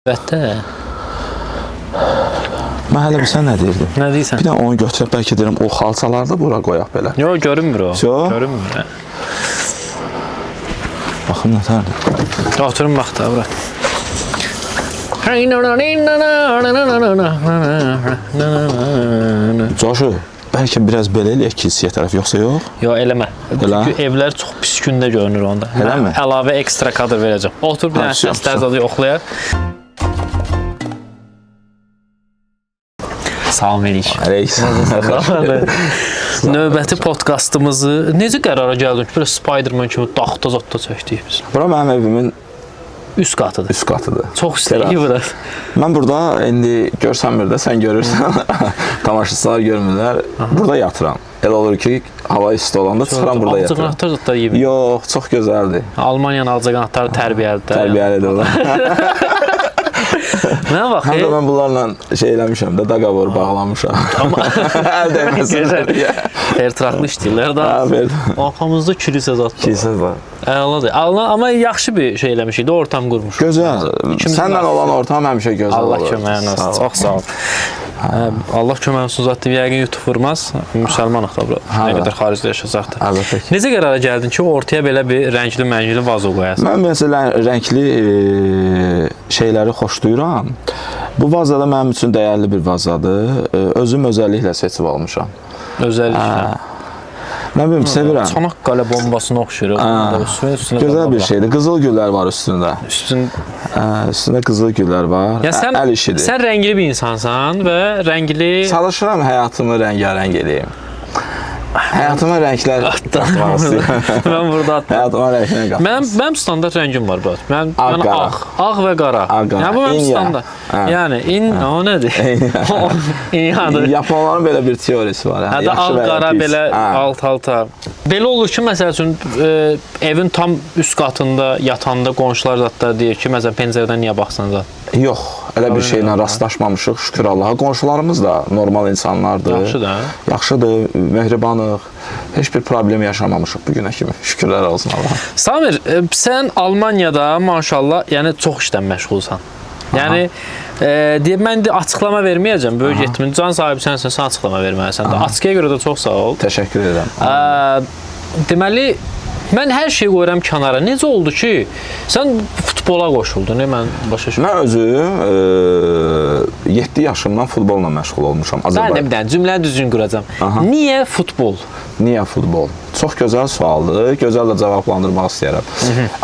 Əlbəttə. Mən hələ bilsən nə deyirdim? Nə deyirsən? Bir də onu götürüb bəlkə deyirəm o xalçaları da bura qoyaq belə. Yox, görünmür o. Yox. Görünmür. Hə. Baxım nətərdir? Oturun bax da bura. Coşu, bəlkə biraz belə eləyək kilsəyə tərəf, yoxsa yox? Yox, eləmə. Elə? Çünki evlər çox pis gündə görünür onda. Elə Mən mi? Əlavə ekstra kadr verəcəm. Otur bir Ha, dənə vəsiyo, səslər vəsiyo. zadı yoxlayaq. Salam eləyik. Əleyhissalam. Növbəti podkastımızı necə qərara gəldin ki, belə Spider-Man kimi taxta zadda çəkdik biz? Bura mənim evimin Üst qatıdır. üst qatıdır. Çox istəyir bura. Mən burada indi görsən bir də sən görürsən, tamaşaçılar görmürlər. Burada yatıram. Elə olur ki, hava isti olanda çıxıram burada yatıram. Ağcaqanadlar zadda yeyib. Yox, çox gözəldir. Almaniyanın ağcaqanadları tərbiyəlidir. Tərbiyəlidir onlar. Nə bax? Həm də mən bunlarla şey eləmişəm də, daqavor bağlamışam. Amma əl dəyməsinlər deyə. Fertraklı işləyirlər da. Ha, Fer- Arxamızda kilisə zad var. Kilsə var. Əladır. Əla, amma yaxşı bir şey eləmişik də, ortam qurmuşuq. Gözəl. İkimizin Səndən arası. olan ortam həmişə gözəl Allah olur. köməyin Sağ olsun. ol. Çox sağ ol. Hə, Allah köməyin olsun zat deyib, yəqin YouTube vurmaz. Müsəlmanıq da bura. Nə da. qədər xaricdə yaşasaq da. Əlbəttə ki. Necə qərara gəldin ki, ortaya belə bir rəngli məngli vazo qoyasan? Mən məsələn rəngli şeyləri xoşlayıram. Bu vaza da mənim üçün dəyərli bir vazadır. Özüm özəlliklə seçib almışam. Özəlliklə. Nə bilim, sevirəm. Çanaqqale bombasına oxşayır. Hə. Üstünə üstünə Gözəl bomba bir şeydir. Qızıl güllər var üstündə. Üstün Üstündə qızıl güllər var. Ya sən Əl işidir. Sən rəngli bir insansan və rəngli Çalışıram həyatımı rəngarəng eləyim. Həyatıma rənglər qatmaq istəyirəm. Mən burada atdım. Həyatıma rənglər qatmaq. Mənim standart rəngim var brat. Mən Ağ, mən qara. ağ, ağ və qara. Ağ, qara. Yəni bu mənim İn ya. standart. Hə. Yəni in o nədir? İn yadır. Yaponların belə bir teorisi var. Hə, Hətta yaxşı ağ və ya qara pis. belə Hə. alt-alta. Belə olur ki, məsəl üçün evin tam üst qatında yatanda qonşular zətlər deyir ki, məsələn pəncərədən niyə baxsan zət. Yox, elə bir şeylə rastlaşmamışıq, şükür Allaha. Qonşularımız da normal insanlardır. Yaxşıdır, hə? Yaxşıdır, mehribanıq. Heç bir problem yaşamamışıq bu günə kimi. Şükürlər olsun Allaha. Samir, sən Almaniyada maşallah, yəni çox işlə məşğulsan. Yəni deyə mən indi açıqlama verməyəcəm. Böyük getmin. Can sahibi sənsən, sən açıqlama verməlisən də. Açıqaya görə də çox sağ ol. Təşəkkür edirəm. Deməli mən hər şeyi qoyuram kənara. Necə oldu ki, sən futbola qoşuldun? Mən başa düşmürəm. Mən özüm 7 yaşımdan futbolla məşğul olmuşam. Sən də bir dənə cümləni düzgün quracam. Aha. Niyə futbol? Niyə futbol? Çox gözəl sualdır. Gözəl də cavablandırmaq istəyirəm.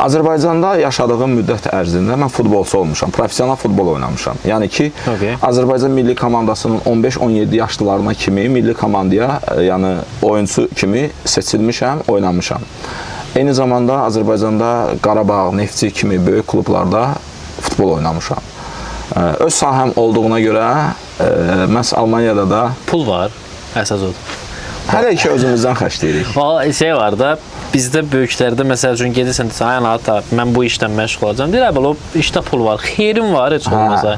Azərbaycanda yaşadığım müddət ərzində mən futbolçu olmuşam. Professional futbol oynamışam. Yəni ki, Okay. Azərbaycan milli komandasının 15-17 yaşlılarına kimi milli komandaya, yəni oyunçu kimi seçilmişəm, oynamışam. Eyni zamanda Azərbaycanda Qarabağ, Neftçi kimi böyük klublarda futbol oynamışam. Öz sahəm olduğuna görə məhz Almaniyada da Pul var, əsas odur. hələ ki özümüzdən xərcləyirik. O şey var da, bizdə böyüklərdə məsəl üçün gedirsən desən, ay ana ata, mən bu işlə məşğul olacağam. Deyir, əvvəl o işdə pul var, xeyrin var heç olmasa.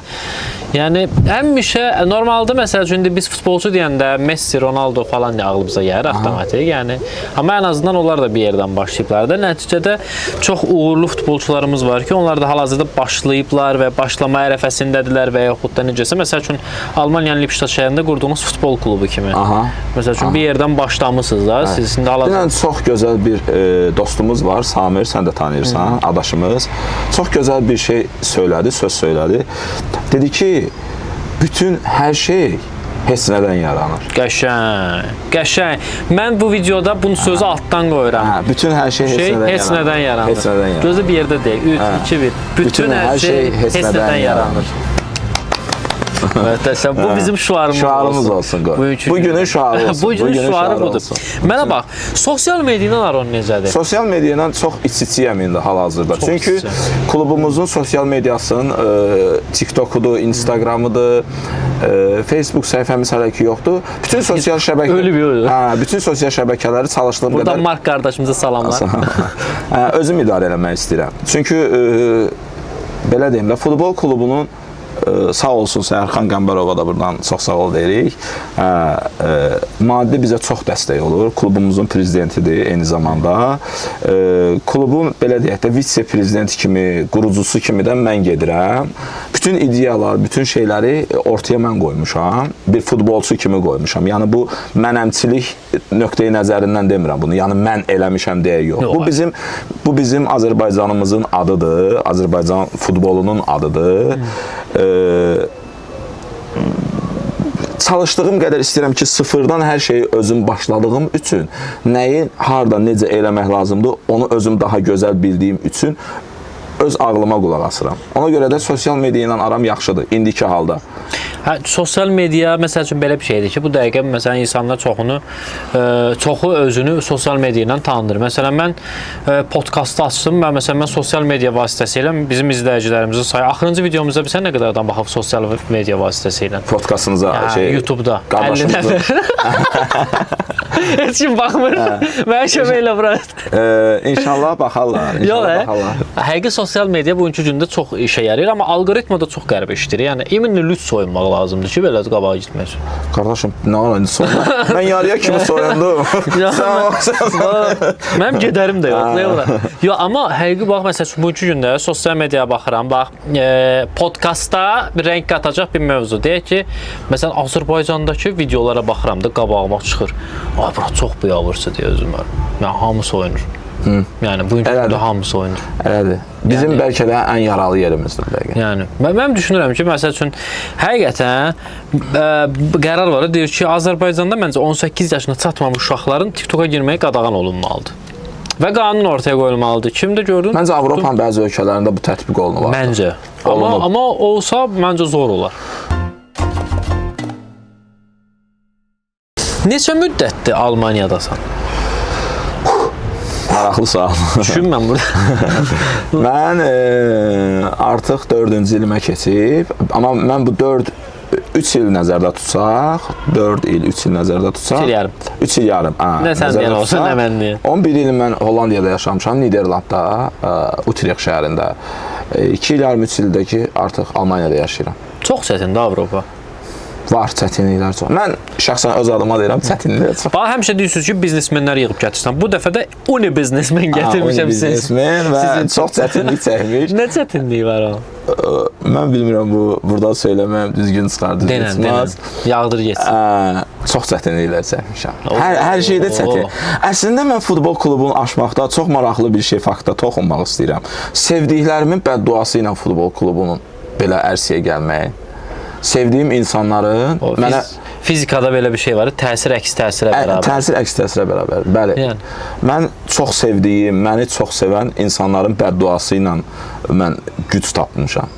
Yəni həmişə normalda məsəl üçün indi biz futbolçu deyəndə Messi, Ronaldo falan deyə ağlımıza gəlir avtomatik. Yəni amma ən azından onlar da bir yerdən başlayıblar da. Nəticədə çox uğurlu futbolçularımız var ki, onlar da hal-hazırda başlayıblar və başlama ərəfəsindədirlər və yaxud da necəsə. Məsəl üçün Almaniyanın Lipstadt şəhərində qurduğunuz futbol klubu kimi. Aha. Məsəl üçün bir yerdən başlamısınız da. Siz indi hal-hazırda Dünən çox gözəl bir dostumuz var, Samir, sən də tanıyırsan, adaşımız. Çox gözəl bir şey söylədi, söz söylədi. Dedi ki, bütün hər şey heç nədən yaranır. Qəşəng, qəşəng. Mən bu videoda bunu sözü altdan qoyuram. Hə, bütün hər şey heç Şey nədən heç nədən yaranır. Heç nədən yaranır. Gözü bir yerdə deyil. 3, 2, 1. Bütün hər şey heç nədən yaranır. Möhtəşəm. Bu bizim şüarımız, Şüarımız olsun, qoy. Bugünkü Bugünün şüarı olsun. Bugünün Bugünün şüarı şüarı budur. olsun. Mənə bax, sosial media ilə aran necədir? Sosial media ilə çox iç-içiyəm indi hal-hazırda. Çünki iç-içə. klubumuzun sosial mediasının TikTokudur, Instagramıdır, Facebook səhifəmiz hələ ki yoxdur. Bütün sosial şəbəkə Ölüb, ölüb. Hə, bütün sosial şəbəkələri çalışdığım Buradan qədər Mark qardaşımıza salamlar. Hə, özüm idarə eləmək istəyirəm. Çünki belə deyim də, futbol klubunun Sağ olsun Sərxan Qəmbərova da buradan çox sağ ol deyirik. Maddi bizə çox dəstək olur. Klubumuzun prezidentidir eyni zamanda. Klubun belə deyək də vitse-prezident kimi, qurucusu kimi də mən gedirəm. Bütün ideyalar, bütün şeyləri ortaya mən qoymuşam. Bir futbolçu kimi qoymuşam. Yəni bu mənəmçilik nöqteyi nəzərindən demirəm bunu. Yəni mən eləmişəm deyə yox. Yox, Bu bizim Azərbaycanımızın adıdır. Azərbaycan futbolunun adıdır. Çalışdığım qədər istəyirəm ki, sıfırdan hər şeyi özüm başladığım üçün, nəyi harda necə eləmək lazımdır, onu özüm daha gözəl bildiyim üçün öz ağlıma qulaq asıram. Ona görə də sosial media ilə aram yaxşıdır indiki halda. Hə, sosial media məsəl üçün belə bir şeydir ki, bu dəqiqə məsələn insanlar çoxunu çoxu özünü sosial media ilə tanıdır. Məsələn mən podkastı açdım. Mən məsələn mən sosial media vasitəsilə bizim izləyicilərimizin sayı axırıncı videomuzda bilirsən nə qədər adam baxıb sosial media vasitəsilə? Podkastınıza Hə, şey YouTube-da 50 qardaşımızın nəfər. Heç kim baxmır. Mənə kömək elə bura. İnşallah baxarlar. Yox, İnşallah baxarlar. Həqiqi sosial media bugünkü gündə çox işə yarayır, amma alqoritma da çox qəribə işləyir. Yəni iminli lüt soyunmaq lazımdır ki, belə qabağa gitmək üçün. Qardaşım, nə var indi soyunma? Mən yarıya kimi soyundum. Sən Mənim gedərim də yox, nə olar? Yox, amma həqiqi bax məsəl üçün bugünkü gündə sosial mediaya baxıram, bax, podkastda bir rəng qatacaq bir mövzu. Deyək ki, məsələn Azərbaycandakı videolara baxıram da qabağıma çıxır. Ay, bura çox biabırçı deyə özümə. Yəni hamı soyunur. Yəni bugünkü gündə hamı soyunur. Elədir. Bizim yəni, bəlkə də ən yaralı yerimizdir bu dəqiqə. Yəni mən düşünürəm ki, məsəl üçün həqiqətən qərar var, deyir ki, Azərbaycanda məncə 18 yaşına çatmamış uşaqların TikToka girməyi qadağan olunmalıdır. Və qanun ortaya qoyulmalıdır. Kimdə gördün? Məncə Avropanın bəzi ölkələrində bu tətbiq olunub artıq. Məncə. Olunub. Amma olsa məncə zor olar. Neçə müddətdir Almaniyadasan? Maraqlı sual. Düşün mən burada. Mən artıq 4-cü ilimə keçib, amma mən bu 3 il nəzərdə tutsaq, 4 il, 3 il nəzərdə tutsaq. 3 il yarım. 3 il yarım. Hə, nə sən deyən olsun, nə mən deyən. 11 il mən Hollandiyada yaşamışam, Niderlandda, Utrecht şəhərində. 2 il yarım, 3 ildə ki, artıq Almaniyada yaşayıram. Çox çətindir Avropa. Var çətinliklər çox. Mən şəxsən öz adıma deyirəm, çətinliklər çox. Bax, həmişə deyirsiniz ki, biznesmenlər yığıb gətirsən. Bu dəfə də uni biznesmen gətirmişəm siz. Biznesmen və sizin çox çətinlik çəkmiş. Nə çətinliyi var o? Mən bilmirəm bu burada söyləməyim düzgün çıxar, düzgün çıxmaz. Yağdır getsin. Çox çətinliklər çəkmişəm. Hər şeydə çətin. Əslində mən futbol klubunu açmaqda çox maraqlı bir şey fakta toxunmaq istəyirəm. Sevdiklərimin bədduası ilə futbol klubunun belə ərsəyə gəlməyi. Sevdiyim insanların o, mənə fizikada belə bir şey var, təsir əks təsirə bərabər. Təsir əks təsirə bərabər. Bəli. Yəni. Mən çox sevdiyim, məni çox sevən insanların bədduası ilə mən güc tapmışam.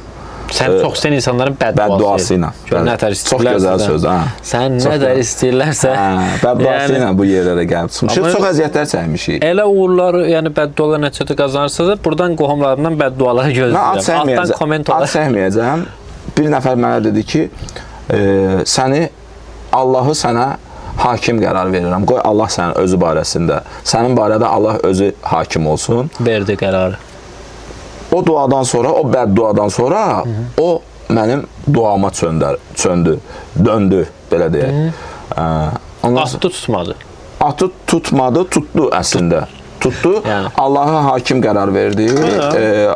Sən çox sevən insanların bədduası ilə. Gör nə tər istəyirlərsə. Çox gözəl söz, hə. Sən nə tər istəyirlərsə. Hə, bədduası ilə bu yerlərə gəlib çıxmışıq. Çox əziyyətlər çəkmişik. Elə uğurlar, yəni bəddualar nəticədə qazanırsa da buradan qohumlarımdan bədduaları gözləyirəm. Altdan komment olar. Ad çəkməyəcəm. Bir nəfər mənə dedi ki, səni Allahı sənə hakim qərar verirəm. Qoy Allah sənin özü barəsində. Sənin barədə Allah özü hakim olsun. Verdi qərarı. O duadan sonra, o bədduadan sonra o mənim duama döndü, belə deyək. Atdı tutmadı. Atı tutmadı, tutdu əslində. Tutdu. Yəni. Allah'a hakim qərar verdi.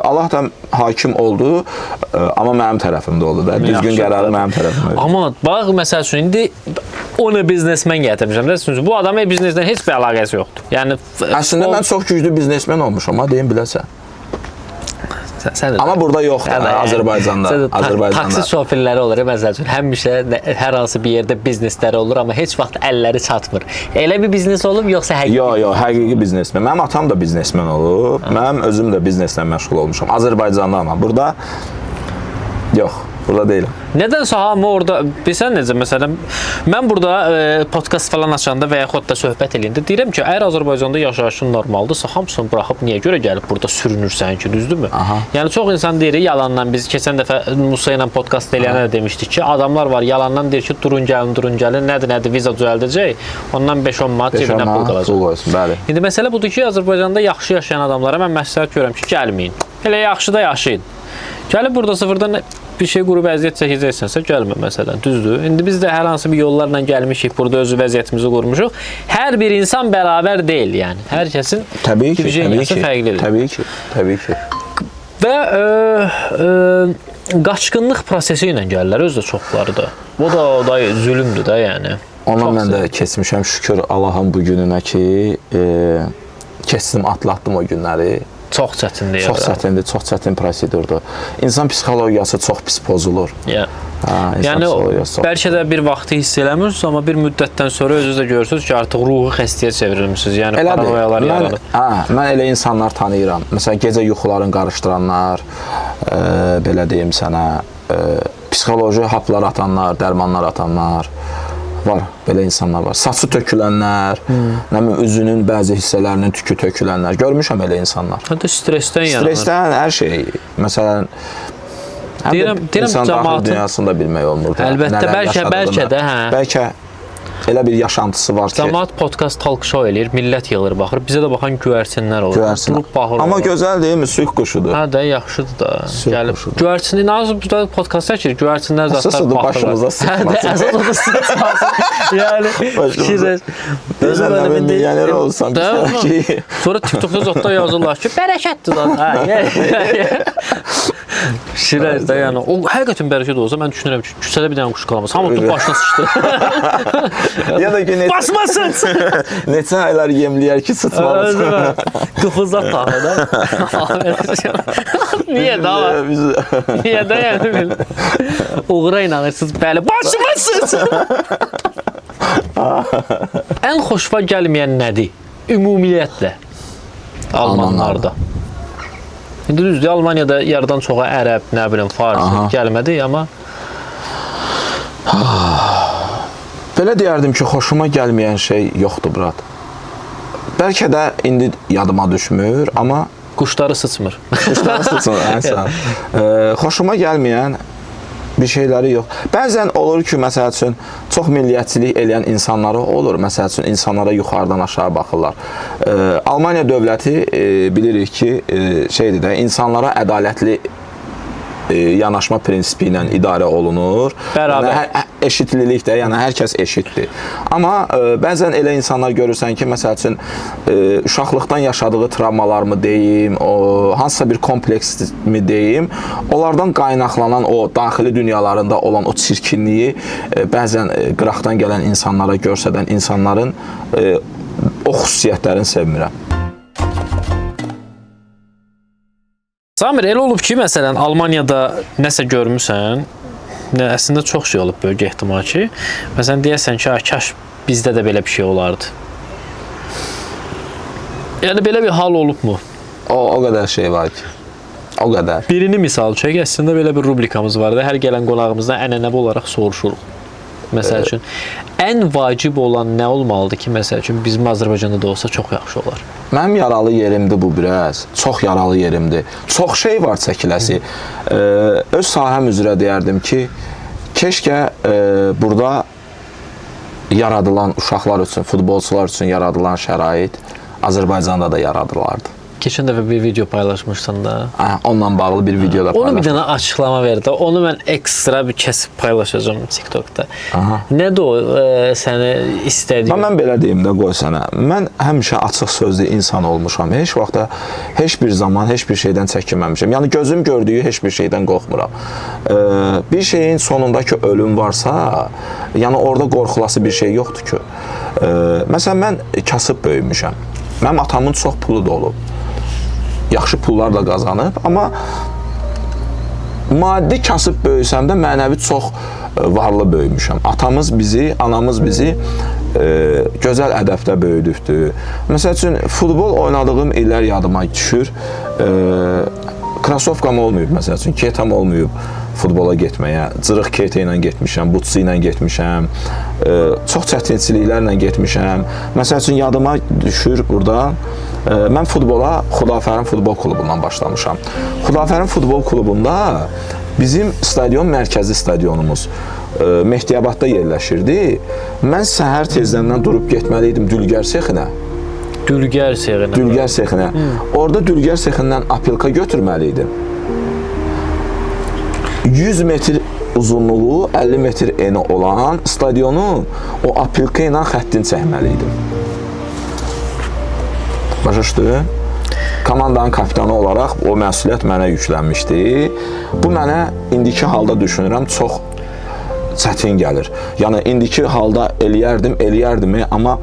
Allah da hakim oldu, amma mənim tərəfimdə oldu da. Düzgün qərarı mənim tərəfimdə verdi. Amma bax, məsəl üçün, indi onu biznesmen gətirmişəm də. Bu adamın biznesdən heç bir əlaqəsi yoxdur. Yəni əslində mən çox güclü biznesmen olmuşam, ha, deyim biləsən. Sən də, amma burada yoxdur, yəni, Azərbaycanda. Taksi şoferləri olur, məsəl üçün, həmişə hər hansı bir yerdə biznesləri olur, amma heç vaxt əlləri çatmır. Elə bir biznes olub, yoxsa həqiqi? Yox, yox, həqiqi biznesmen. Mənim atam da biznesmen olub, mənim özüm də bizneslə məşğul olmuşam. Azərbaycanda amma burada yox, burada deyiləm. Nədənsə hamı orada, bilsən necə, məsələn, mən burada podkast falan açanda və yaxud da söhbət eləyəndə deyirəm ki, əgər Azərbaycanda yaşayışın normaldırsa, hamısını buraxıb niyə görə gəlib burada sürünürsən ki, düzdürmü? Aha. Yəni çox insan deyir, yalandan, biz keçən dəfə Musa ilə podkast eləyəndə də demişdik ki, adamlar var, yalandan deyir ki, durun gəlin, durun gəlin, nədir, viza düzəldəcək, ondan 5-10 manat cibinə pul qalacaq. Pul qoysun, bəli. İndi məsələ budur ki, Azərbaycanda yaxşı yaşayan adamlara mən məsləhət görürəm ki, gəlməyin. Elə yaxşı da yaşayın. Gəlib burada sıfırdan Bir şey qurub əziyyət çəkəcəksənsə gəlmə məsələn, düzdür? İndi biz də hər hansı bir yollarla gəlmişik, burada öz vəziyyətimizi qurmuşuq. Hər bir insan bərabər deyil, yəni. Hər kəsin Təbii ki, təbii ki. Fərqlidir. Təbii ki, təbii ki. Və qaçqınlıq prosesi ilə gəlirlər, özü də çoxları da. O da zülmdür də, yəni. Ondan mən də keçmişəm, şükür Allahın bu gününə ki, keçdim, atlatdım o günləri. Çox çətindir. Çox çətindir, çox çətin prosedurdur. İnsan psixologiyası çox pis pozulur. Yeah. Ha, yəni bəlkə də bir vaxtı hiss eləmirsiniz, amma bir müddətdən sonra özünüz də görürsünüz ki, artıq ruhi xəstəyə çevrilmisiniz. Yəni paranoyalar yaranır. Mən elə insanlar tanıyıram. Məsələn, gecə yuxularını qarışdıranlar, belə deyim sənə, psixoloji haplar atanlar, dərmanlar atanlar var, belə insanlar var. Saçı tökülənlər, nə bilim, üzünün bəzi hissələrinin tükü tökülənlər. Görmüşəm elə insanlar. Hətta stressdən yaranır. Stressdən hər şey. Məsələn, deyirəm, insan cəmaatın daxil dünyasında bilmək olmur. Əlbəttə, bəlkə də, hə. Bəlkə elə bir yaşantısı var ki. Cəmaat podcast talk show eləyir, millət yığılır, baxır. Bizə də baxan göyərçinlər olur. Göyərçin. Durub baxır. Amma gözəl deyilmi? Süq quşudur. Hə də, yaxşıdır da. Gəlib göyərçini nasıl bu da podkast çəkir, göyərçinlər zətlər baxırlar. Başımıza sıxmasın. Hə də, əsas odur sıxmasın. Yəni, Deyirsən, nə bilim, milyoner olsam ki. Sonra TikTokda zətlər yazırlar ki, bərəkətdir da. Şirəz də, yəni, o həqiqətən bərəkət olsa, mən düşünürəm ki, küçədə bir dənə quş qalmaz. Hamı tutub başına sıçdı. Ya da ki, basmasın! Neçə aylar yemləyər ki, sıçmalısın. Qıfızat taxı da. Niyə də? Niyə də, yəni? Uğura inanırsınız, bəli, başıma sıçsın! Ən xoşuma gəlməyən nədir? Ümumiyyətlə, Almanlarda. İndi düzdür, Almaniyada yarıdan çoxa ərəb, nə bilim, farsı gəlmədi, amma... Belə deyərdim ki, xoşuma gəlməyən şey yoxdur, brat. Bəlkə də indi yadıma düşmür, amma... Quşları sıçmır. Quşları sıçmır, ənsən. Xoşuma gəlməyən bir şeyləri yox. Bəzən olur ki, məsəl üçün, çox milliyyətçilik eləyən insanları olur. Məsəl üçün, insanlara yuxarıdan aşağı baxırlar. Almaniya dövləti bilirik ki, şeydir də, insanlara ədalətli yanaşma prinsipi ilə idarə olunur. Bərabər. Yəni, eşitlilik də, yəni hər kəs eşitdir. Amma bəzən elə insanlar görürsən ki, məsəl üçün, uşaqlıqdan yaşadığı travmalarmı deyim, hansısa bir kompleksmi deyim, onlardan qaynaqlanan o daxili dünyalarında olan o çirkinliyi bəzən qıraqdan gələn insanlara görsədən insanların o xüsusiyyətlərini sevmirəm. Samir, elə olub ki, məsələn, Almaniyada nəsə görmüsən, əslində çox şey olub böyük ehtimal ki, məsələn, deyəsən ki, kaş bizdə də belə bir şey olardı. Yəni, belə bir hal olubmu? O qədər şey var ki, o qədər. Birini misal çək, əslində belə bir rubrikamız var da, hər gələn qonağımızdan ənənəvi olaraq soruşuruq. Məsəl üçün, ən vacib olan nə olmalıdır ki, məsəl üçün, bizim Azərbaycanda da olsa çox yaxşı olar? Mənim yaralı yerimdir bu biraz. Çox yaralı yerimdir. Çox şey var çəkiləsi. Öz sahəm üzrə deyərdim ki, keşkə burada yaradılan uşaqlar üçün, futbolçular üçün yaradılan şərait Azərbaycanda da yaradılardı. Keçən dəfə bir video paylaşmışsan da. Onunla bağlı bir video da paylaşmışdım. Onu bir dənə açıqlama verdi. Onu mən ekstra bir kəsib paylaşacağım TikTokda. Nədir o səni istədiyin? Mən belə deyim də qoy sənə. Mən həmişə açıq sözlü insan olmuşam. Heç vaxtda, heç bir zaman, heç bir şeydən çəkinməmişəm. Yəni gözüm gördüyü heç bir şeydən qorxmuram. Bir şeyin sonundakı ölüm varsa, yəni orada qorxulası bir şey yoxdur ki. Məsələn, mən kasıb böyümüşəm. Mənim atamın çox pulu da olub. Yaxşı pullarla qazanıb, amma maddi kasıb böyüsəm də mənəvi çox varlı böyümüşəm. Atamız bizi, anamız bizi gözəl ədəbdə böyüdübdür. Məsəl üçün, futbol oynadığım illər yadıma düşür. Krasovkam olmayıb, məsəl üçün, ketam olmayıb futbola getməyə. Cırıq kete ilə getmişəm, butsu ilə getmişəm, çox çətinçiliklərlə getmişəm. Məsəl üçün, yadıma düşür burada. Mən futbola Xudafərin futbol klubundan başlamışam. Xudafərin futbol klubunda bizim stadion, mərkəzi stadionumuz Mehdiyabadda yerləşirdi. Mən səhər tezdəndən durub getməli idim Dülgər sexinə. Dülgər sexinə. Dülgər sexinə. Orada Dülgər sexindən apilka götürməli idim. 100 metr uzunluğu, 50 metr eni olan stadionun o apilka ilə xəttini çəkməli idim. Başa düşdün? Komandanın kapitanı olaraq o məsuliyyət mənə yüklənmişdi. Bu mənə indiki halda düşünürəm çox çətin gəlir. Yəni indiki halda eləyərdim, amma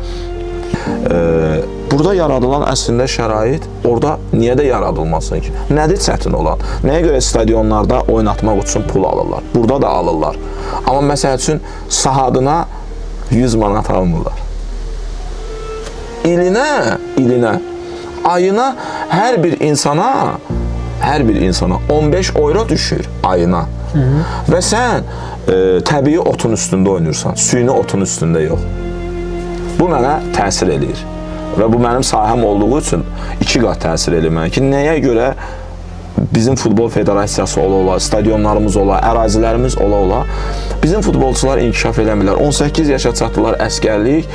burada yaradılan əslində şərait orada niyə də yaradılmasın ki? Nədir çətin olan? Nəyə görə stadionlarda oynatmaq üçün pul alırlar? Burada da alırlar. Amma məsəl üçün sahadına 100 manat almırlar. İlinə, ayına hər bir insana 15 euro düşür ayına. Hı -hı. Və sən təbii otun üstündə oynayırsan, süni otun üstündə yox. Bu mənə təsir eləyir. Və bu mənim sahəm olduğu üçün 2 qat təsir eləyir mənə ki, nəyə görə bizim futbol federasiyası ola-ola, stadionlarımız ola, ərazilərimiz ola-ola, bizim futbolçular inkişaf eləmirlər. 18 yaşa çatdılar əsgərlik,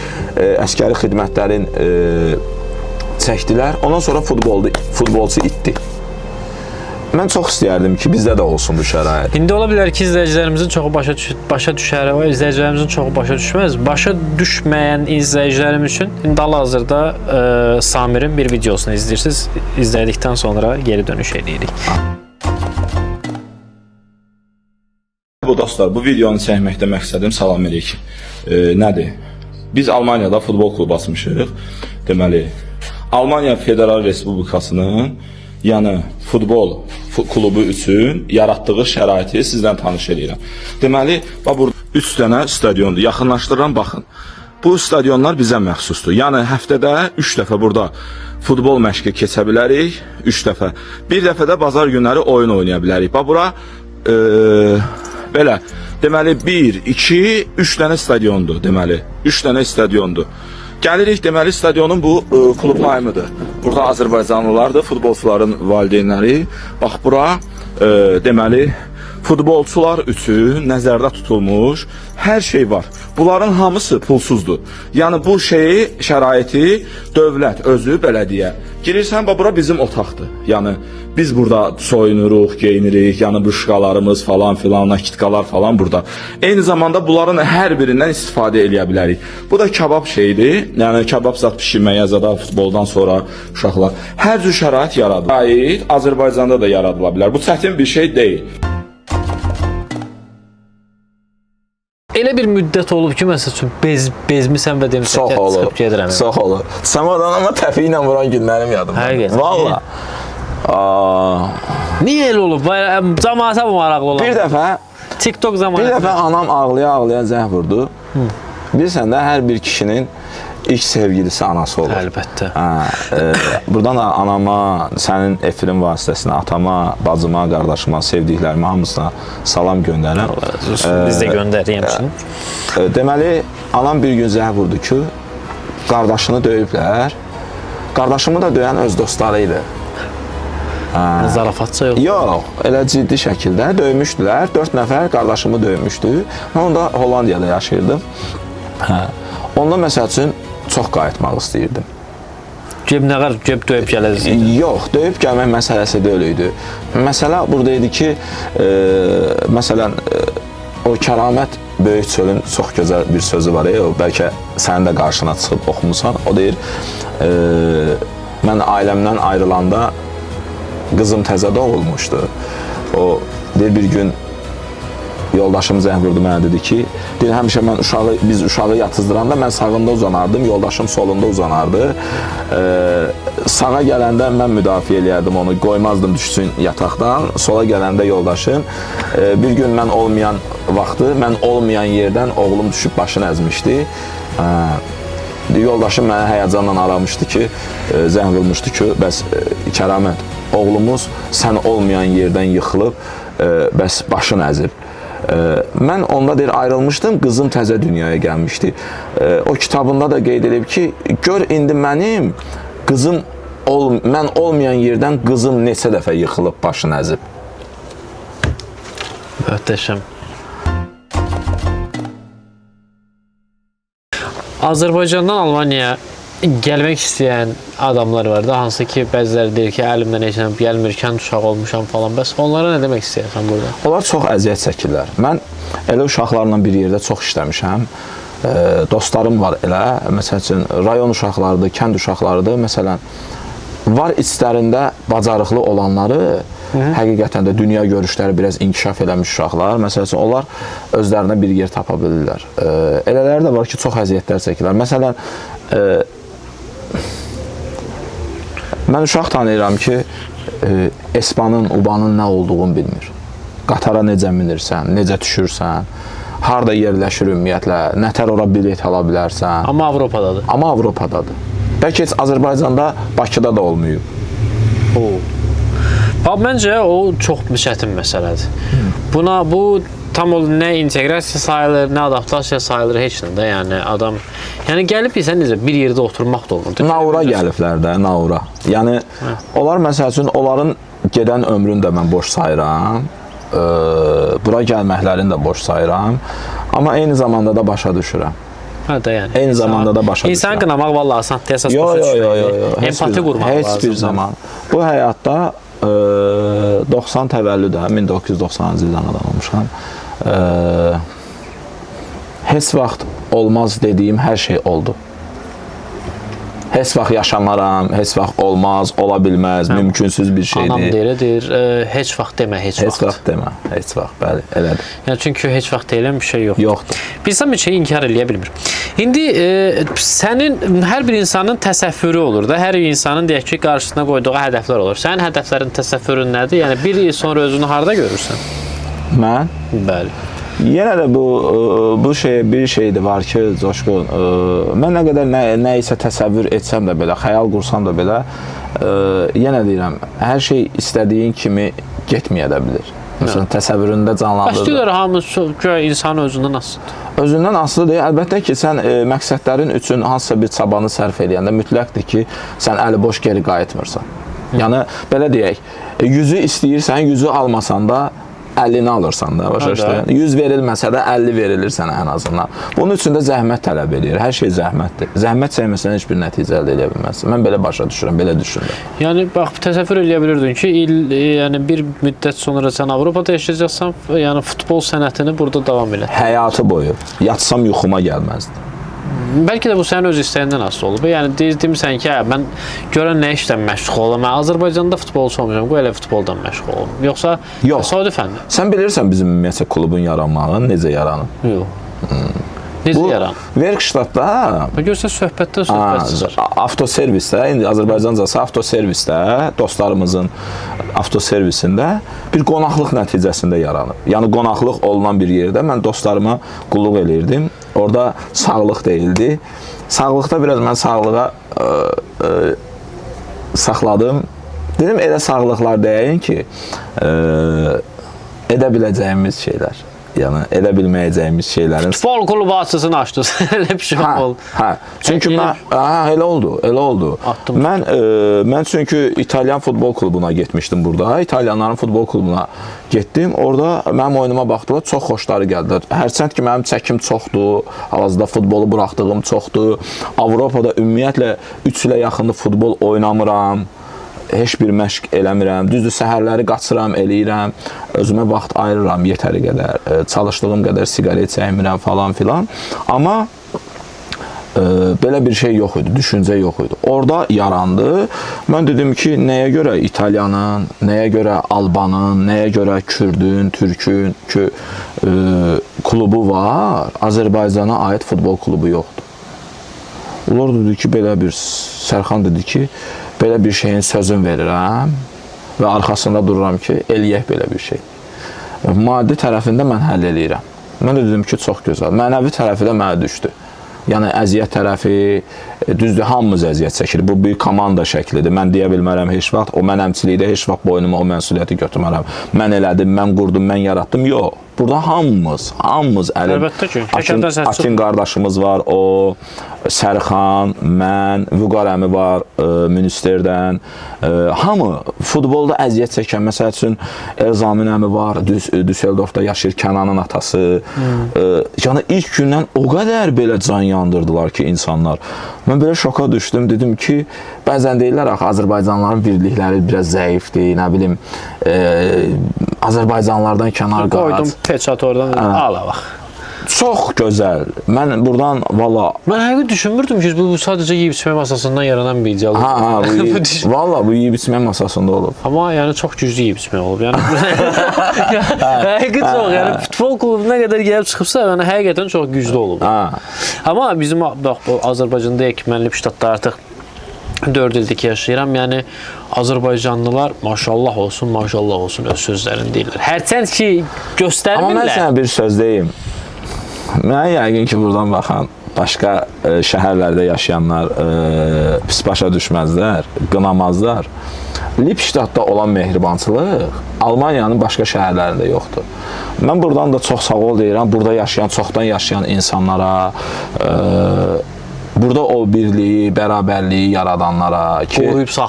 əsgəri xidmətlərin çəkdilər. Ondan sonra futbolçu itdi. Mən çox istəyərdim ki, bizdə də olsun bu şərait. İndi ola bilər ki, izləyicilərimizin çoxu başa düşər, o izləyicilərimizin çoxu başa düşməz. Başa düşməyən izləyicilərim üçün indi hal-hazırda Samirin bir videosunu izləyirsiniz. İzlədikdən sonra geri dönüş eləyirik. Bu dostlar, bu videonu çəkməkdə məqsədim, salam əleykum. Nədir? Biz Almaniyada futbol klubu açmışıq. Deməli, Almaniya Federal Respublikasının, yəni futbol klubu üçün yaratdığı şəraiti sizdən tanış eləyirəm. Deməli, bax burada 3 dənə stadiondur. Yaxınlaşdırıram, baxın. Bu stadionlar bizə məxsusdur. Yəni həftədə 3 dəfə burada futbol məşqi keçə bilərik, 3 dəfə. Bir dəfə də bazar günləri oyun oynaya bilərik. Bax bura belə. Deməli 1, 2, 3 dənə stadiondur, deməli. 3 dənə stadiondur. Gəlirik, deməli, stadionun bu klub naymıdır. Burada Azərbaycanlılardır, futbolçuların valideynləri. Bax, bura, deməli, futbolçular üçün nəzərdə tutulmuş hər şey var. Bunların hamısı pulsuzdur. Yəni, bu şeyi, şəraiti dövlət, özü, bələdiyyə. Girirsən, bax, bura bizim otaqdır. Yəni, biz burada soyunuruq, geyinirik, yəni buşqalarımız falan filan, nakitkalar falan burada. Eyni zamanda bunların hər birindən istifadə eləyə bilərik. Bu da kabab şeyidir. Yəni, kabab zat pişirməyə, zada futboldan sonra uşaqlar. Hər cür şərait yaradılır. Azərbaycanda da yaradıla bilər. Bu çətin bir şey deyil. Elə bir müddət olub ki, məsəl üçün bezmisən və demirsən ki, çıxıb gedirəm. Çox olur. Samadan amma təpi ilə vuran günlərim yadımda. Həqiqətən. Valla. Niyə elə olub? Camaata maraqlı olan. Bir dəfə TikTok zamanı. Bir dəfə anam ağlaya-ağlaya zəng vurdu. Bilirsən də, hər bir kişinin ilk sevgilisi anası olur. Əlbəttə. Buradan da anama, sənin efirin vasitəsinə, atama, bacıma, qardaşıma, sevdiklərimə hamısına salam göndərirəm. Allah razı olsun. Biz də göndərik həmçinin. Deməli, anam bir gün zəng vurdu ki, qardaşını döyüblər. Qardaşımı da döyən öz dostları idi. Zarafatca yox. Yox, elə ciddi şəkildə döymüşdülər. 4 nəfər qardaşımı döymüşdü. Mən onda Hollandiyada yaşayırdım. Onda məsəl üçün çox qayıtmaq istəyirdim. Geb nə qədər geb döyüb gələcək? Yox, döyüb gəlmək məsələsi deyil idi. Məsələ burada idi ki, məsələn, o Kəramət Böyük Çölün çox gözəl bir sözü var. O bəlkə sənin də qarşına çıxıb oxumusan. O deyir, mən ailəmdən ayrılanda qızım təzə doğulmuşdu. O deyir, bir gün yoldaşım zəng vurdu mənə, dedi ki, deyir, həmişə mən biz uşağı yatızdıranda mən sağında uzanardım, yoldaşım solunda uzanardı. Sağa gələndə mən müdafiə eləyərdim onu, qoymazdım düşsün yataqdan, sola gələndə yoldaşım. Bir gün mən olmayan vaxtı, mən olmayan yerdən oğlum düşüb başını əzmişdi. Yoldaşım mənə həyəcanla aramışdı ki, zəng vurmuşdu ki, bəs Kəramət, oğlumuz sən olmayan yerdən yıxılıb, bəs başını əzib. Mən onda deyir, ayrılmışdım, qızım təzə dünyaya gəlmişdi. O kitabında da qeyd edib ki, gör indi mənim qızım, mən olmayan yerdən qızım neçə dəfə yıxılıb, başını əzib. Möhtəşəm. Azərbaycandan Almaniyaya Gəlmək istəyən adamlar var da, hansı ki, bəziləri deyir ki, əlimdən heç nə gəlmir, kənd uşağı olmuşam falan. Bəs onlara nə demək istəyirsən burada? Onlar çox əziyyət çəkirlər. Mən elə uşaqlarla bir yerdə çox işləmişəm. Dostlarım var elə. Məsəl üçün rayon uşaqlarıdır, kənd uşaqlarıdır. Məsələn, var içlərində bacarıqlı olanları, həqiqətən də dünya görüşləri biraz inkişaf eləmiş uşaqlar. Məsəl üçün onlar özlərinə bir yer tapa bilirlər. Elələri də var ki, çox əziyyətlər çəkirlər. Məsələn, mən uşaq tanıyıram ki, Espanın, Ubanın nə olduğunu bilmir. Qatara necə minirsən, necə düşürsən, harda yerləşir ümumiyyətlə, nətər ora bilet ala bilərsən. Amma Avropadadır. Amma Avropadadır. Bəlkə heç Azərbaycanda, Bakıda da olmayıb. Bax, məncə o çox çətin məsələdir. Buna bu tam o nə inteqrasiya sayılır, nə adaptasiya sayılır, heç nə də. Yəni adam, yəni gəlib bilsən necə bir yerdə oturmaq da olmur. Naura gəliblər də, Naura. Yəni onlar məsəl üçün onların gedən ömrünü də mən boş sayıram. Bura gəlməklərini də boş sayıram. Amma eyni zamanda da başa düşürəm. Hə də yəni. Eyni zamanda da başa düşürəm. İnsanı qınamaq vallahi asandır, əsas Yo, başa yo, yo, düşmək. yo, yo. Empati qurmaq lazımdır. Heç bir zaman. Bu həyatda 90 təvəllüdə, 1990-cı ildə anadan olmuşam. Heç vaxt olmaz dediyim hər şey oldu. Heç vaxt yaşamaram, heç vaxt olmaz, ola bilməz, mümkünsüz bir şeydir. Anam deyir, heç vaxt demə, heç vaxt. Heç vaxt demə, heç vaxt, bəli, elədir. Yəni, çünki heç vaxt deyilən bir şey yoxdur. Yoxdur. Bilsəm bir şeyi inkar eləyə bilmir. İndi sənin, hər bir insanın təsəvvürü olur da, hər bir insanın deyək ki, qarşısına qoyduğu hədəflər olur. Sənin hədəflərin təsəvvürün nədir? Yəni, bir il sonra özünü harda görürsən? Mən? Bəli. Yenə də bu şey bir şeydir var ki, Coşqun, mən nə qədər nə isə təsəvvür etsəm də belə, xəyal qursam da belə, yenə deyirəm, hər şey istədiyin kimi getməyə də bilir. Məsələn, təsəvvüründə canlandırır. Başlayırlar hamı güya insanın özündən asılıdır. Özündən asılı deyil. Əlbəttə ki, sən məqsədlərin üçün hansısa bir çabanı sərf eləyəndə mütləqdir ki, sən əli boş geri qayıtmırsan. Yəni, belə deyək, 100-ü istəyirsən, 100-ü almasan da 50-ni alırsan da, başa düşdün? 100 verilməsə də 50 verilir sənə ən azından. Bunun üçün də zəhmət tələb edir. Hər şey zəhmətdir. Zəhmət çəkməsən heç bir nəticə əldə edə bilməzsən. Mən belə başa düşürəm, belə düşünürəm. Yəni, bax, təsəvvür eləyə bilirdin ki, yəni bir müddət sonra sən Avropada yaşayacaqsan, yəni futbol sənətini burada davam elə. Həyatı boyu yatsam yuxuma gəlməzdi. Bəlkə də bu sənin öz istəyindən asılı olub. Yəni, demirsən ki, mən görən nə işdən məşğul olam, mən Azərbaycanda futbolçu olmayacam, qoy elə futboldan məşğul olum. Yoxsa təsadüfəndir? Sən bilirsən bizim ümumiyyətcə klubun yaranmağın necə yaranıb? Yox. Necə yaranıb? Werkstattda... Görsən, söhbətdən söhbət çıxır. Avtoservisdə, indi Azərbaycancası avtoservisdə, dostlarımızın avtoservisində bir qonaqlıq nəticəsində yaranıb. Yəni, qonaqlıq olunan bir yerdə mən dostlarıma qulluq eləyirdim. Orada sağlıq deyildi. Sağlıqda biraz mən sağlığa saxladım. Dedim, elə sağlıqlar deyin ki, edə biləcəyimiz şeylər. Yəni, edə bilməyəcəyimiz şeylərin... Futbol klubu açısını açdınız. Elə bir şey oldu. Hə, çünki mən... Hə, elə oldu, elə oldu. Mən çünki İtalyan futbol klubuna getmişdim burada. İtalyanların futbol klubuna getdim. Orada mənim oyunuma baxdılar, çox xoşları gəldilər. Hərçənd ki, mənim çəkim çoxdur, hal-hazırda futbolu buraxdığım çoxdur. Avropada ümumiyyətlə 3 ilə yaxındır futbol oynamıram. Heç bir məşq eləmirəm. Düzdür, səhərləri qaçıram, eləyirəm. Özümə vaxt ayırıram yetəri qədər. Çalışdığım qədər siqaret çəkmirəm falan filan. Amma belə bir şey yox idi, düşüncə yox idi. Orada yarandı. Mən dedim ki, nəyə görə İtalyanın, nəyə görə Albanın, nəyə görə Kürdün, Türkün ki, klubu var, Azərbaycana aid futbol klubu yoxdur. Onlar dedi ki, belə bir, Sərxan dedi ki, belə bir şeyin sözünü verirəm və arxasında dururam ki, eləyək belə bir şey. Maddi tərəfində mən həll eləyirəm. Mən də dedim ki, çox gözəl. Mənəvi tərəfi də mənə düşdü. Yəni, əziyyət tərəfi, düzdür, hamımız əziyyət çəkirik. Bu bir komanda şəklidir. Mən deyə bilmərəm heç vaxt, o mənəmçilikdə heç vaxt boynuma o məsuliyyəti götürmərəm. Mən elədim, mən qurdum, mən yaratdım. Yox. Burada hamımız əlim. Əlbəttə ki. Akin qardaşımız var, o Sərxan, mən, Vüqar əmi var Münsterdən. Hamı futbolda əziyyət çəkən, məsəl üçün Elzamin əmi var, Düsseldorfda yaşayır, Kənanın atası. Yəni ilk gündən o qədər belə can yandırdılar ki, insanlar. Mən belə şoka düşdüm, dedim ki, bəzən deyirlər axı Azərbaycanlıların birlikləri biraz zəifdir, nə bilim, Azərbaycanlılardan kənar qaç. Qoydum peçat oradan, ala bax. Çox gözəl. Mən buradan valla mən həqiqətən düşünmürdüm ki, bu sadəcə yeyib içmə masasından yaranan bir ideal. Ha, bu valla bu yeyib içmə masasında olub. Amma yəni çox güclü yeyib içmə olub. Yəni həqiqətən çox, yəni futbol klubuna qədər gəlib çıxıbsa, yəni həqiqətən çox güclü olub. Ha. Amma bizim bax bu Azərbaycanda deyək ki, mən Lipştatda artıq 4 ildir ki yaşayıram. Yəni Azərbaycanlılar maşallah olsun, maşallah olsun öz sözlərini deyirlər. Hərçənd ki göstərmirlər. Amma mən sənə bir söz deyim. Mənə yəqin ki, buradan baxan başqa şəhərlərdə yaşayanlar pis başa düşməzlər, qınamazlar. Lipştatda olan mehribançılıq Almaniyanın başqa şəhərlərində yoxdur. Mən buradan da çox sağ ol deyirəm, burada yaşayan, çoxdan yaşayan insanlara, burada o birliyi, bərabərliyi yaradanlara, ki,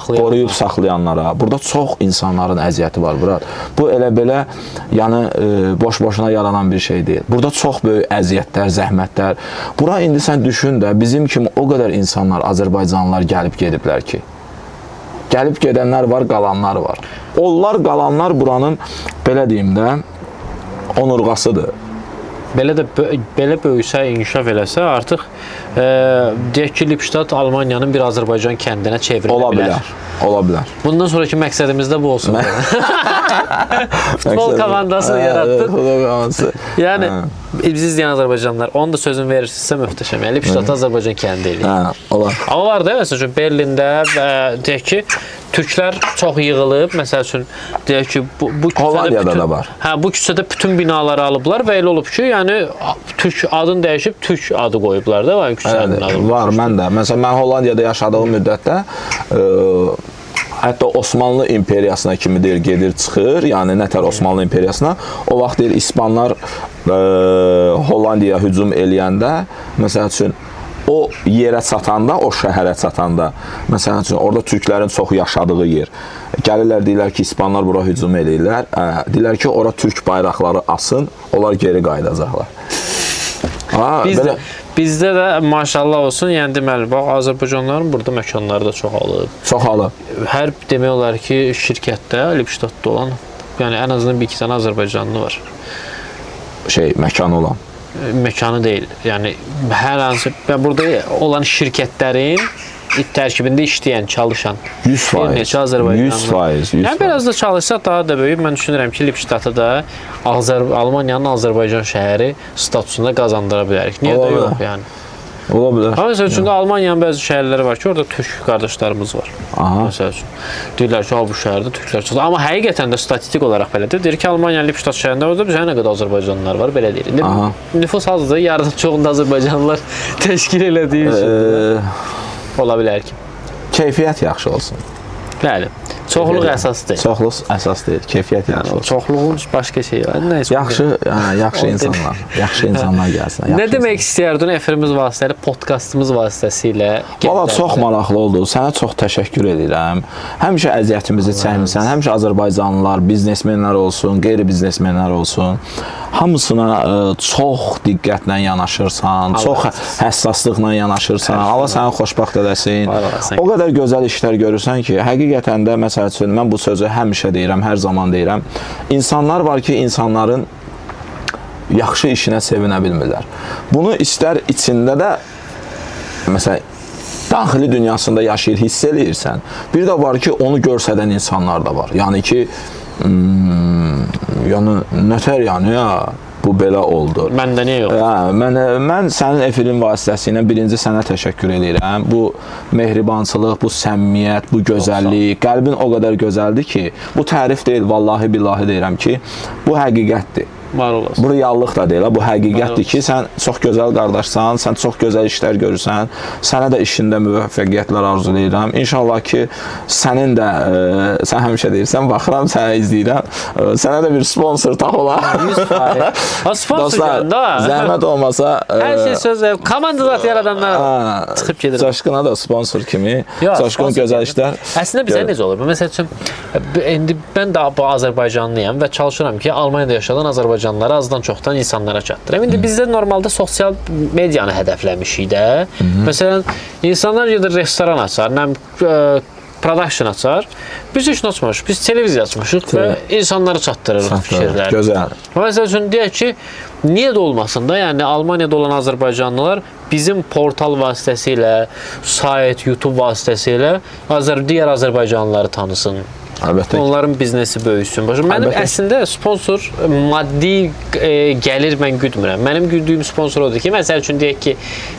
qoruyub saxlayanlara. Burada çox insanların əziyyəti var, Murad. Bu elə belə, yəni boş-boşuna yaranan bir şey deyil. Burada çox böyük əziyyətlər, zəhmətlər. Bura indi sən düşün də, bizim kimi o qədər insanlar, Azərbaycanlılar gəlib gediblər ki. Gəlib gedənlər var, qalanlar var. Onlar qalanlar buranın, belə deyim də, onurğasıdır. Belə də belə böyüsə, inkişaf eləsə artıq deyək ki, Lipştat Almaniyanın bir Azərbaycan kəndinə çevrilə Ola bilər. Ola bilər. Bundan sonraki məqsədimiz də bu olsun. Futbol komandasını yaratdıq. Futbol komandası. Yəni bizi izləyən Azərbaycanlılar, onun da sözünü verirsinizsə möhtəşəm. Yəni Lipştat Azərbaycan kəndi eləyir. Hə, olar. Amma var da, məsəl üçün Berlində deyək ki, türklər çox yığılıb, məsəl üçün deyək ki, bu küçədə Hollandiyada bütün, da var. Hə, bu küçədə bütün binaları alıblar və elə olub ki, yəni türk adını dəyişib türk adı qoyublar da, yəni küçənin adı. Var, mən də. Məsələn, mən Hollandiyada yaşadığım müddətdə hətta Osmanlı imperiyasına kimi deyir, gedir, çıxır, yəni nətər Osmanlı imperiyasına. O vaxt deyir, İspanlar Hollandiyaya hücum eləyəndə, məsəl üçün, o yerə çatanda, o şəhərə çatanda, məsəl üçün, orada türklərin çox yaşadığı yer. Gəlirlər, deyirlər ki, İspanlar bura hücum eləyirlər. Deyirlər ki, ora türk bayraqları asın, onlar geri qayıdacaqlar. Bizdə də maşallah olsun, yəni deməli, bax, Azərbaycanlıların burada məkanları da çoxalıb. Çoxalıb. Hər demək olar ki, şirkətdə, Lipştatda olan, yəni ən azından bir iki dənə Azərbaycanlı var. Məkanı olan. Məkanı deyil. Yəni, hər hansı, burada olan şirkətlərin tərkibində işləyən, çalışan 100%, bir neçə Azərbaycanlı. 100%, 100%. Yəni, biraz da çalışsaq daha da böyük. Mən düşünürəm ki, Lipştatı da Almaniyanın Azərbaycan şəhəri statusunda qazandıra bilərik. Niyə də yox, yəni. Ola bilər. Amma məsəl üçün də Almaniyanın bəzi şəhərləri var ki, orada türk qardaşlarımız var. Aha. Məsəl üçün deyirlər ki, bu şəhərdə türklər çoxdur. Amma həqiqətən də statistik olaraq belədir. Deyir ki, Almaniyanın Lipştat şəhərində orada bizə nə qədər Azərbaycanlılar var, belə deyir. İndi nüfus azdır, yarıdan çoxunda Azərbaycanlılar təşkil elədiyi üçün ola bilər ki. Keyfiyyət yaxşı olsun. Bəli. Çoxluq əsas deyil. Çoxluq əsas deyil, keyfiyyət yaxşı olsun. Çoxluğun başqa şeyi var. Nəysə. Yaxşı, yaxşı insanlar, yaxşı insanlar gəlsin. Nə demək istəyərdin efirimiz vasitəsilə, podkastımız vasitəsilə? Valla çox maraqlı oldu. Sənə çox təşəkkür edirəm. Həmişə əziyyətimizi çəkmisən. Həmişə Azərbaycanlılar, biznesmenlər olsun, qeyri-biznesmenlər olsun. Hamısına çox diqqətlə yanaşırsan, çox həssaslıqla yanaşırsan. Allah səni xoşbəxt eləsin. O qədər gözəl işlər görürsən ki, həqiqətən də məsəl üçün mən bu sözü həmişə deyirəm, hər zaman deyirəm. İnsanlar var ki, insanların yaxşı işinə sevinə bilmirlər. Bunu istər içində də, məsələn, daxili dünyasında yaşayır, hiss eləyirsən. Bir də var ki, onu görsədən insanlar da var. Yəni ki, yəni nətər yəni ya, bu belə oldu. Məndə niyə yox? Hə, mən sənin efirin vasitəsilə birinci sənə təşəkkür edirəm. Bu mehribançılıq, bu səmimiyyət, bu gözəllik, qəlbin o qədər gözəldir ki, bu tərif deyil, vallahi billahi deyirəm ki, bu həqiqətdir. Var olasın. Bu reallıq da deyil, bu həqiqətdir ki, sən çox gözəl qardaşsan, sən çox gözəl işlər görürsən. Sənə də işində müvəffəqiyyətlər arzulayıram. İnşallah ki, sənin də sən həmişə deyirsən, baxıram, səni izləyirəm. Sənə də bir sponsor tap olar. 100%. Ha, sponsor Dostlar, gələndə. zəhmət olmasa Hər şey söz ver. Komanda zat yaradanlar çıxıb gedir. Coşquna da sponsor kimi, Yox, Coşqun sponsor gözəl kimi. işlər. Əslində bizə necə olur? Məsəl üçün indi mən də bu Azərbaycanlıyam və çalışıram ki, Almaniyada yaşayan Azərbaycanlıları azdan çoxdan insanlara çatdıram. İndi bizdə normalda sosial medianı hədəfləmişik də. Məsələn, insanlar gedir restoran açar, nə production açar. Biz heç nə açmışıq. Biz televiziya açmışıq və insanlara çatdırırıq fikirləri. Gözəl. Məsəl üçün deyək ki, niyə də olmasın da, yəni Almaniyada olan Azərbaycanlılar bizim portal vasitəsilə, sayt, YouTube vasitəsilə digər Azərbaycanlıları tanısın. Əlbəttə ki. Onların biznesi böyüsün. Başa, mənim Əlbəttə ki. əslində sponsor maddi gəlir mən güdmürəm. Mənim güddüyüm sponsor odur ki, məsəl üçün deyək ki,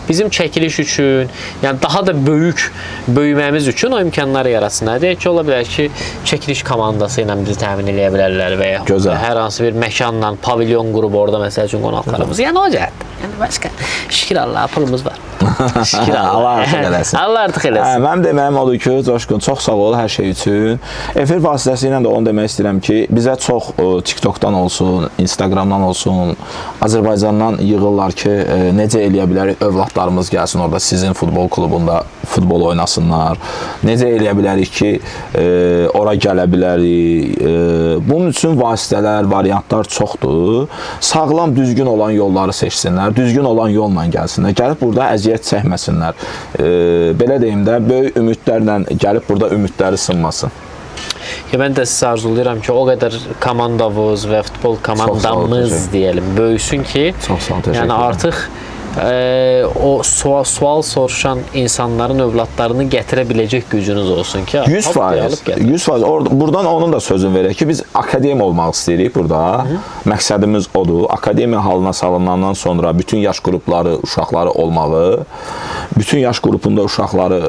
bizim çəkiliş üçün, yəni daha da böyük böyüməmiz üçün o imkanları yaratsınlar. Deyək ki, ola bilər ki, çəkiliş komandası ilə bizi təmin eləyə bilərlər və ya Gözəl. hər hansı bir məkanla pavilyon qurub orada məsəl üçün qonaqlarımız. Yəni o cəhətdə. Yəni başqa şükür Allaha pulumuz var. Şükür Allaha. Allah artıq eləsin. Allah artıq eləsin. Hə, mənim deməyim odur ki, Coşqun, çox sağ ol hər şey üçün. Efir vasitəsilə də onu demək istəyirəm ki, bizə çox TikTokdan olsun, Instagramdan olsun, Azərbaycandan yığırlar ki, necə eləyə bilərik övladlarımız gəlsin orada sizin futbol klubunda futbol oynasınlar. Necə eləyə bilərik ki, ora gələ bilərik. Bunun üçün vasitələr, variantlar çoxdur. Sağlam, düzgün olan yolları seçsinlər, düzgün olan yolla gəlsinlər. Gəlib burada əziyyət çəkməsinlər. Belə deyim də, böyük ümidlərlə gəlib burada ümidləri sınmasın. Ya mən də sizə arzulayıram ki, o qədər komandavız və futbol komandamız deyəlim, böyüsün ki, Çox sağ ol, təşəkkür yəni edirəm. artıq o sual soruşan insanların övladlarını gətirə biləcək gücünüz olsun ki, 100%, 100%. Orada, buradan onun da sözünü verək ki, biz akademiya olmaq istəyirik burada. Hı -hı. Məqsədimiz odur. Akademiya halına salınandan sonra bütün yaş qrupları, uşaqları olmağı, bütün yaş qrupunda uşaqları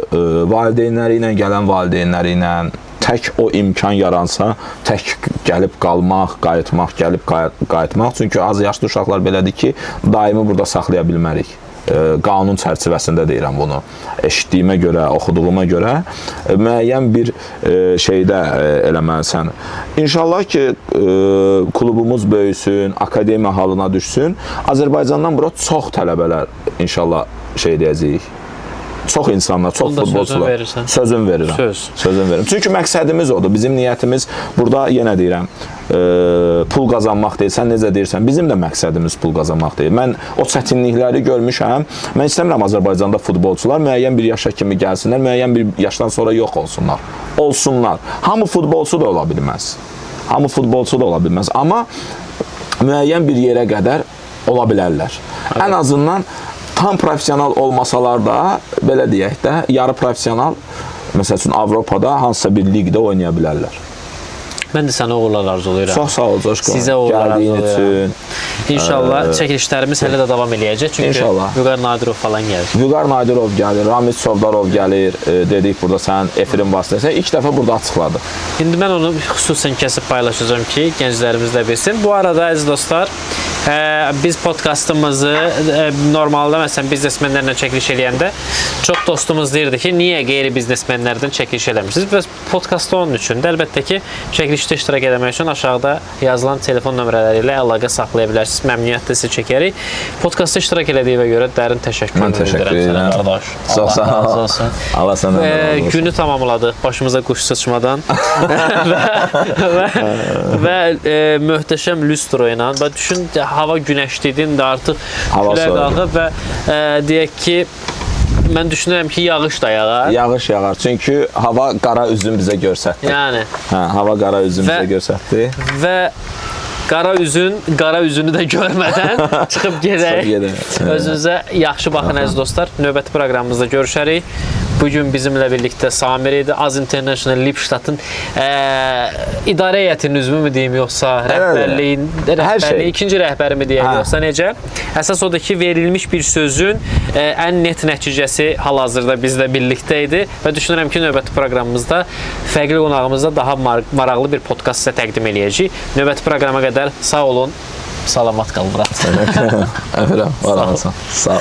valideynləri ilə, gələn valideynləri ilə tək o imkan yaransa, tək gəlib qalmaq, qayıtmaq, gəlib qayıtmaq. Çünki az yaşlı uşaqlar belədir ki, daimi burada saxlaya bilmərik. Qanun çərçivəsində deyirəm bunu. Eşitdiyimə görə, oxuduğuma görə müəyyən bir şeydə eləməlisən. İnşallah ki, klubumuz böyüsün, akademiya halına düşsün. Azərbaycandan bura çox tələbələr inşallah şey deyəcəyik. Çox insanlar, çox Onda futbolçular. Sözün verirəm. Sözün verirəm. Çünki məqsədimiz odur. Bizim niyyətimiz burada yenə deyirəm, pul qazanmaq deyil. Sən necə deyirsən, bizim də məqsədimiz pul qazanmaq deyil. Mən o çətinlikləri görmüşəm. Mən istəmirəm Azərbaycanda futbolçular müəyyən bir yaşa kimi gəlsinlər, müəyyən bir yaşdan sonra yox olsunlar. Olsunlar. Hamı futbolçu da ola bilməz. Hamı futbolçu da ola bilməz. Amma müəyyən bir yerə qədər ola bilərlər. Evet. Ən azından tam professional olmasalar da, belə deyək də, yarı professional, məsəl üçün Avropada hansısa bir liqdə oynaya bilərlər. Mən də sənə uğurlar arzulayıram. Çox sağ ol Coşqun. Sizə uğurlar gəldiyin arzulayıram. üçün. İnşallah çəkilişlərimiz hələ də davam eləyəcək. Çünki İnşallah. Vüqar Nadirov falan gəlir. Vüqar Nadirov gəlir, Ramiz Çovdarov gəlir. Dedik burada sənin efirin vasitəsilə. İlk dəfə burada açıqladı. İndi mən onu xüsusən kəsib paylaşacağam ki, gənclərimiz də bilsin. Bu arada əziz dostlar, biz podkastımızı normalda məsələn biznesmenlərlə çəkiliş eləyəndə çox dostumuz deyirdi ki, niyə qeyri-biznesmenlərdən çəkiliş eləmirsiniz? Bəs podkastda onun üçün də əlbəttə ki, çəkilişdə iştirak etmək üçün aşağıda yazılan telefon nömrələri ilə əlaqə saxlaya bilərsiniz. Məmnuniyyətlə sizi çəkərik. Podkastda iştirak elədiyinə görə dərin təşəkkür edirəm sənə qardaş. Çox sağ ol. Olsun. Allah səndən razı olsun. Günü tamamladıq başımıza quş sıçmadan və möhtəşəm lüstro ilə. Və düşün, hava günəşli idi, indi artıq külək qalxıb və deyək ki, mən düşünürəm ki, yağış da yağar. Yağış yağar. Çünki hava qara üzün bizə göstərdi. Yəni. Hə, hava qara üzün bizə göstərdi. Və qara üzün, qara üzünü də görmədən çıxıb gedək. Özünüzə yaxşı baxın əziz dostlar. Növbəti proqramımızda görüşərik. Bugün bizimlə birlikdə Samir idi. Az International Lippstadtın idarə heyətinin üzvü mü deyim, yoxsa rəhbərliyin, ikinci rəhbəri mi deyək, yoxsa necə? Əsas odur ki, verilmiş bir sözün ən net nəticəsi hal-hazırda bizlə birlikdə idi və düşünürəm ki, növbəti proqramımızda fərqli qonağımızda daha maraqlı bir podkast sizə təqdim eləyəcəyik. Növbəti proqrama qədər sağ olun, Salamat qal, brat. Öpürəm. Var olasın. Sağ ol.